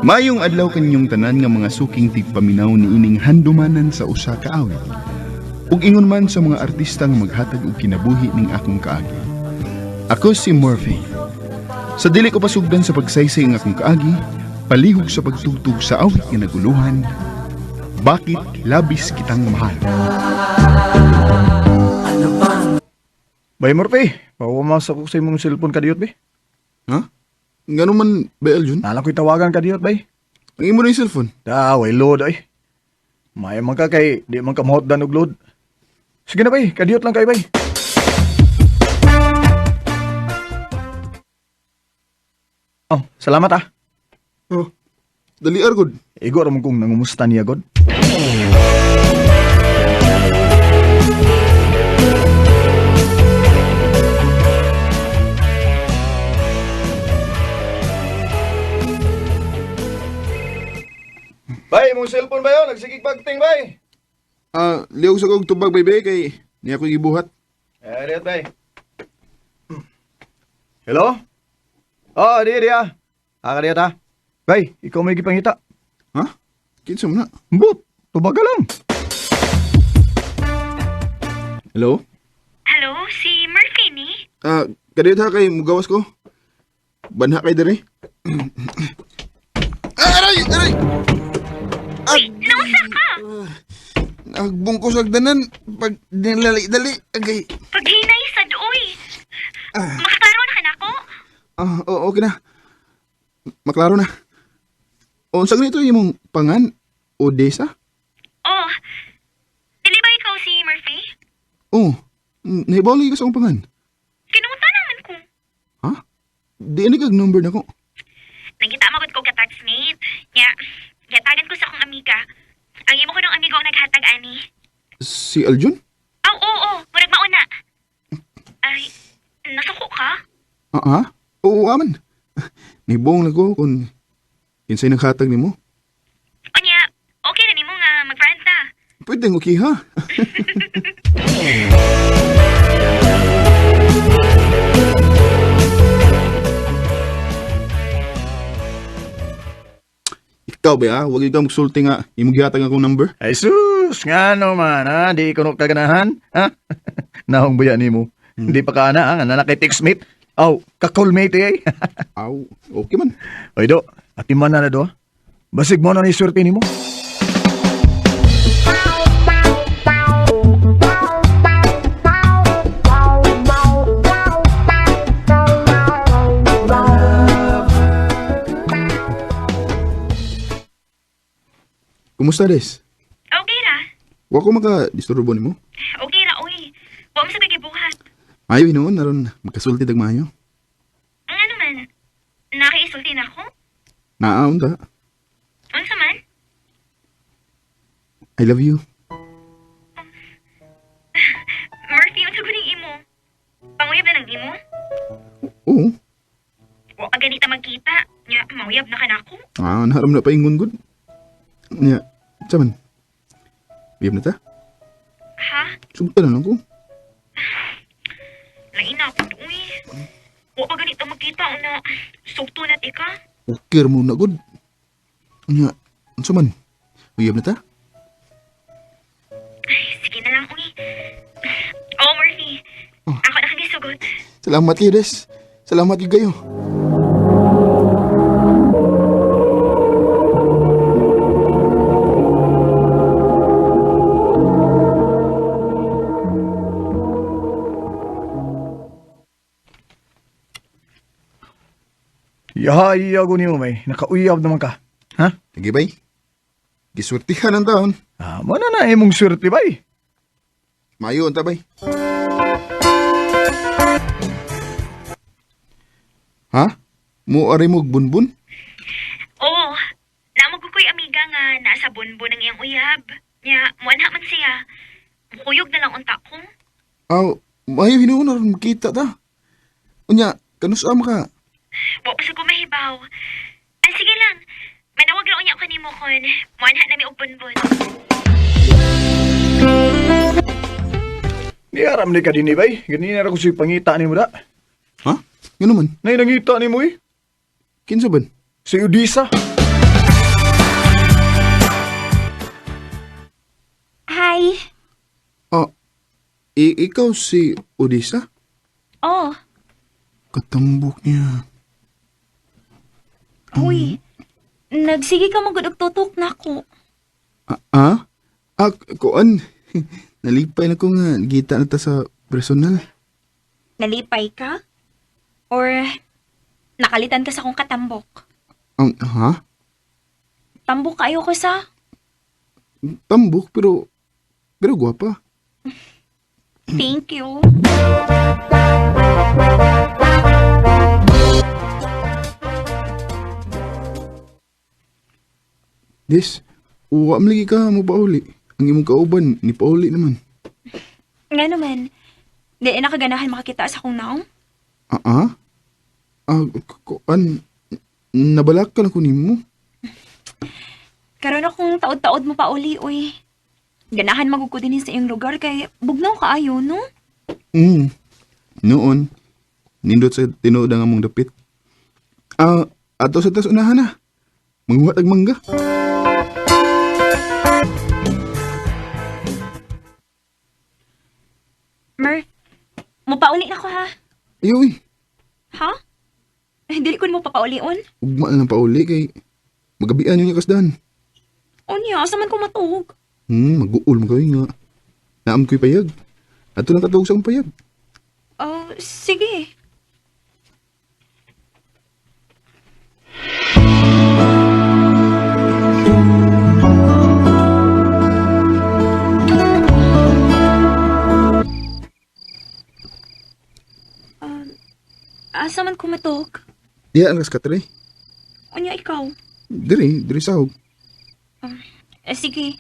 Mayong adlaw kanyong tanan nga mga suking tigpaminaw niining handumanan sa usa ka awit. Ug ingon man sa mga artista nga maghatag og kinabuhi ning akong kaagi. Ako si Murphy. Sa dili ko pasugdan sa pagsaysay ang akong kaagi, palihog sa pagtugtog sa awit nga naguluhan, Bakit Labis Kitang Mahal? Bay Murphy, pawamasa ko sa imong cellphone kadiyot bay. Ha? Ngano man ba, Aljun? Nalang ko'y tawagan kadiyot bay. Ang imo na yung cellphone. Da, way load ay. May man ka kay di man ka mahotdan og load. Sige na bay, kadiyot lang kay bay. Oh, salamat ah. Oh. Dali argod. Igo ra man kong nangumusta niya god. Bay, mong cellphone ba yun? Nagsigig bagting, bay. Ah, liog sa kog tubag bay kay niya ko gibuhat. Eh, riyot, bay. Hello? Oh, di, di ah. Ah, kadiyot ah. Bay, ikaw may gipangita. Ha? Kinsa man na? Mbut, tubaga lang. Hello? Hello, si Murphy ni? Ah, kadiyot ha kay mugawas ko. Banha kay diri. Ah, aray, aray. Uy, nausa ka! Nagbungko sa agdanan pag dinalali-dali agay. Paghinay sa doy. Makaklaro na ka na ako? Ah, oo, okay na. Maklaro na. O, unsa ganito imong pangan? Odessa? Oh, dili ba ikaw si Murphy? Oh, nahibaw lagi ka sa akong pangan. Kinuta naman ko. Ha? Di ani kag number nako. Nangita magod ko ka-taxmate. Nya, gatagan ko sa akong amiga. Ang imo ko ng amigo ang naghatag ani. Si Aljun? Aw, oo, oo, murag mauna. Ay, nasuko ka? Ah, ah? Oo, aman. Nibong lang ko kung kinsay naghatag nimo. Unya, okay na nimo nga mag-friend ta. Pwede okay ha. Ikaw ba ah? Huwag ikaw magsulti nga. Imong gihatag akong number. Ay sus, nga no man ha, di ko no kaganahan, ha? Nahong buya nimo. Hindi pa ka na, ha? Nga na kay textmate. Aw, ka-callmate eh. Aw, okay man. Oy do, atiman na na do. Basig mo na ni swerte nimo. Kumusta des? Okay ra. Wa ko maka-disturbo nimo. Okay ra, oy. Wa mo sa gibuhat. Ayo hinuon aron makasulti tag maayo. Ang ano man, nakiisulti na ako? Naa unta. Unsa man? I love you. Murphy, unsa guning imo? Panguyab na ng imo? Oo. Wa pa ganita magkita. Nya, mauyab na ka nako. Ah, naharam na paingon gud. Nya, sa man. Uyab na ta? Ha? Sugtan na lang ko. Lain na ako uy. Wa pa ganita magkita una. Sugto na tika. Okay ra mo na gud. Nya, unsa man? Uyab na ta? Ay, sige na lang, uy. Oh, Murphy. Ako na kang gisugot. Salamat kayo, Des. Salamat kayo kayo. Yahay ako nimo may. Nakauyab naman ka. Ha? Sige, bay. Giswertihan ang taon. Ah, mo na na imong swerte bay. Mayo unta, bay. Ha? Mo ari mo og bunbun? Oo. Naamog ko ko'y amiga nga nasa bonbon ang iyang uyab. Nya, muanha man siya. Mukuyog na lang unta ko. Aw, mayo hinuon aron makita ta. Unya, kanus ama ka? Wa pa sa ko mahibaw. Ah, sige lang. Manawag lang unya ko nimo kon. Muanha na mi og bonbon. Di aram ni ka dinhi bay. Ganina ra ko siya pangita nimo da. Ha? Ngano man? Nay nangita nimo eh. Kinsa ban? Si Udisa. Hi. Ah, ikaw si Odessa? Oh, Katambok niya. uy. Nagsige ka magud og tutok nako. Ah, ah? Ah, kuan. Nalipay na ko nga gita na ta sa personal. Nalipay ka? Or nakalitan ka sa akong katambok? Ha? Tambok kayo ko sa. Tambok pero gwapa. Thank you. Des, uwa man lagi ka mo pauli. Ang imong kauban ni pauli naman. Nga naman, di na kaganahan makakita sa akong naong. Ah, ah? Ah, kuan. Nabalak ka na ko nimo. Karon akong taod-taod mo pa uli, uy. Ganahan magugko din sa iyong lugar kay bugnaw kaayo, no? Mm. Noon, nindot sa tinuod ang among dapit. Ah, ato sa tas unahan na. Manguha tag mangga. Murph, mupauli na ko ha. Ayo, uy. Ha? Eh, dili ko mo papaulion. Ugma na lang pauli kay magabian yun yung kasdan. Unya, asa man ko matuog? Mag-uul mo kayo nga. Naam ko'y payag. Ato lang katawag sa akong payag. Oh, sige. Asa man ko matuog? Diya ang katre. Unya ikaw. Diri, diri sahog. Eh, sige.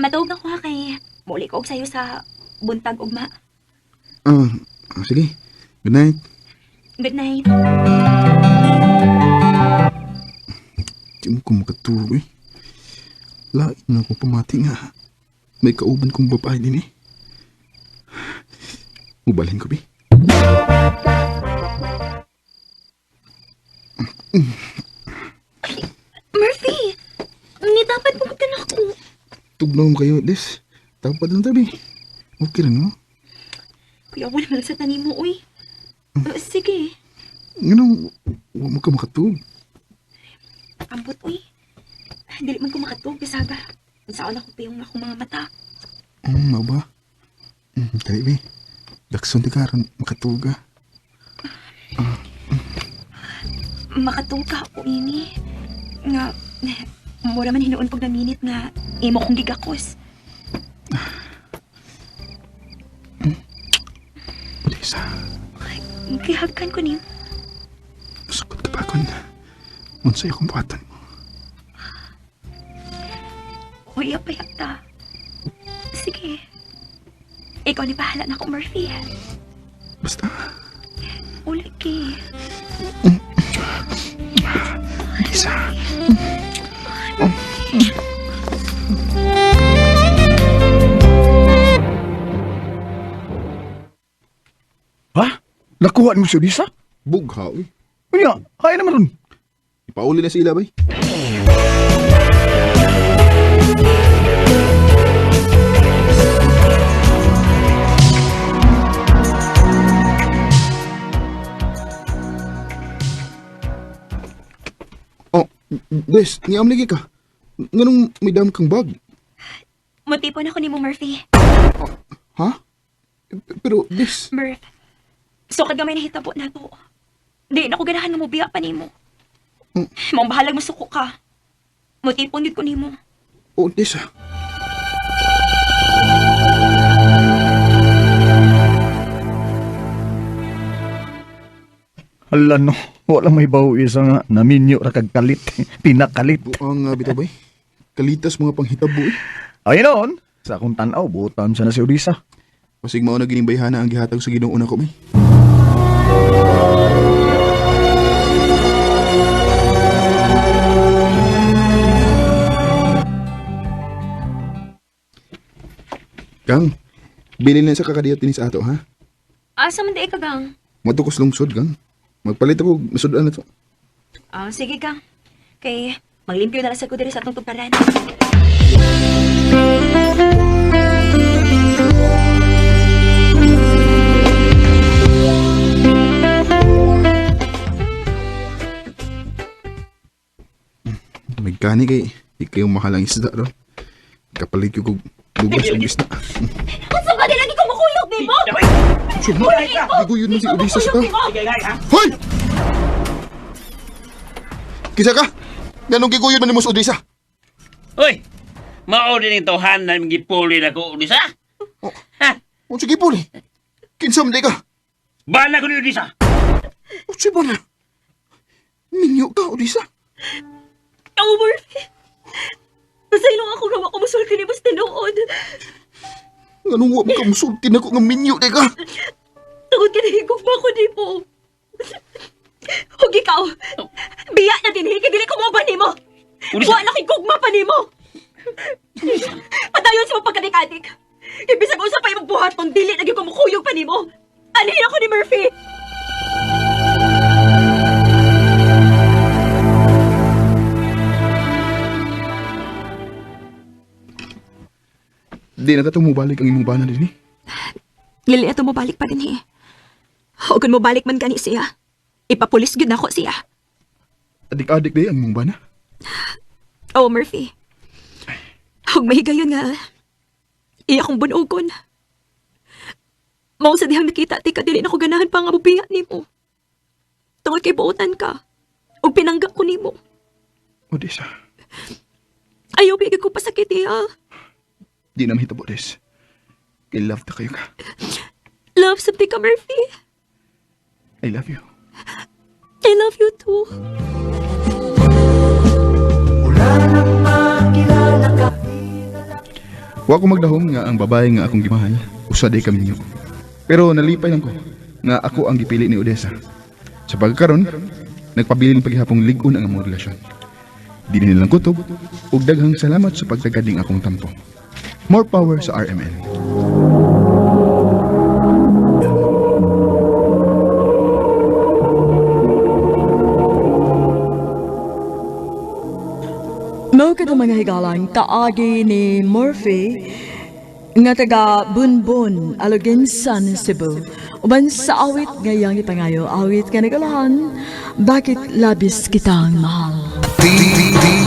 Matuog na ko ha kay muli ko og sayo sa buntag ugma. Ah, ah, sige. Good night. Good night. Di mo ko makatulog eh. Lain na akong pamati nga. May kauban kong babae din eh. Ubalhin ko, bi. Murphy! Ni dapat pumunta na ako. Tugnaw mo kayo, Des. Tapad lang tabi. Okay lang, no? Kuya, wala man sa tanim mo, uy. Sige. Ganun, wa mo ka makatulog. Ambot, uy. Dili man ko makatug, bisaga. Saan ako piyong akong mga mata. Mao ba? Dali, bi. Dakson ti karon makatulog ka. Makatug ka ako, ini. Nga, mura man hinuon pag naminit nga imo kong gigakos. Odessa, Gihagkan ko niyo. sugod ka pa akon. Unsay akong buhatan mo. Uy, apayag ta. Sige. Ikaw ni bahala na ako, Murphy. Basta, Ulagi. Odessa. Ha? Nakuha mo si Odessa? Bugha, uy. Unya, kaya naman ron. Ipauli na sila, bay. Oh, Des, niam lagi ka. Nganong may dam kang bag? Mutipon ako ni mo, Murphy. Ha? Pero, Des, Murph, sukad gamay nahitabo na to. Di na ko ganahan nga mobiya pa nimo. Mm. Maong bahalag musuko ka. Mutipon gid ko nimo. oh, Des ah. Hala no, wala may bawo isa nga. Naminyo ra kag kalit. Pinakalit. Buang nga bitaw, bay. Kalitas mga panghitabo eh. Ay noon, sa akong tanaw, butan siya na si Odessa. Pasig mao na gining bayhana ang gihatag sa Ginoo nako, bay. Kang, bilin na sa kakadiyot dinhi sa ato, ha? Asa man di ka gang? Moto ko sa lungsod, Kang. Magpalit ako, masudan na to. Ah, sige gang. Kay maglimpyo na lang sa ko diri sa atong tugparan. Kani kay ikaw yung mahal ang isda ron. Kapalit ko kog bugas og isda. Unsa ba lagi ko mukuyog nimo? Suma, giguyod man si Odessa sa tao. Hoy! Kisa ka? Ganong giguyod man nimo sa Odessa? Uy! Mao din ito hanan gipuli na ko Odisa. Oh. Ha? Unsa gipuli? Kinsa man di ka? Bana ko ni Odisa. Unsa ba na? Minyo ka, Odessa. Oh, Murphy. Pasaylo ako nga wa ko musulti nimo sa tinuod. Nganong wa man ka musulti nako nga minyo di ka? Tungod kay nahigugma ko nimo. Hug ikaw. Biya na dinhi kay dili ko mo ba nimo. Odessa. Wa na kay gugma pa nimo. Padayon sa pagkadik-adik. Kay bisag unsa pa imong buhaton dili na gyud ko mukuyog pa nimo. Alihin ako ni Murphy. Di na ta mubalik ang imong bana dinhi. Lili ato mo balik pa din eh. O kung mobalik man gani siya, ipapulis gyud nako siya. Adik-adik di ang imong bana. Oh, Murphy. Huwag mahigayon nga. Iya kong bunugon. Mao sa dihang nakita ti ka dili na ko ganahan pa nga mubiya nimo. Tungod kay buotan ka. Ug pinangga ko nimo. Odessa, Ayaw bigay ko pasakit iya. di na mahitabo des. Kay love ta kayo ka. Love something ka, Murphy. I love you. I love you too. Wa ko magdahom nga ang babae nga akong gimahal, usa day ka minyo. Pero nalipay lang ko nga ako ang gipili ni Odessa. Sa pagkaron, nagpabilin paghapong lig-on ang among relasyon. Di nilang kutob ug daghang salamat sa pagtagad ning akong tampo. More power sa RMN. Mao kadto mga higalang kaagi ni Murphy nga taga Bunbun, Aloginsan, Cebu. Uban sa awit ngayang ipangayo, awit nga nagalahan, bakit labis kitang mahal? D D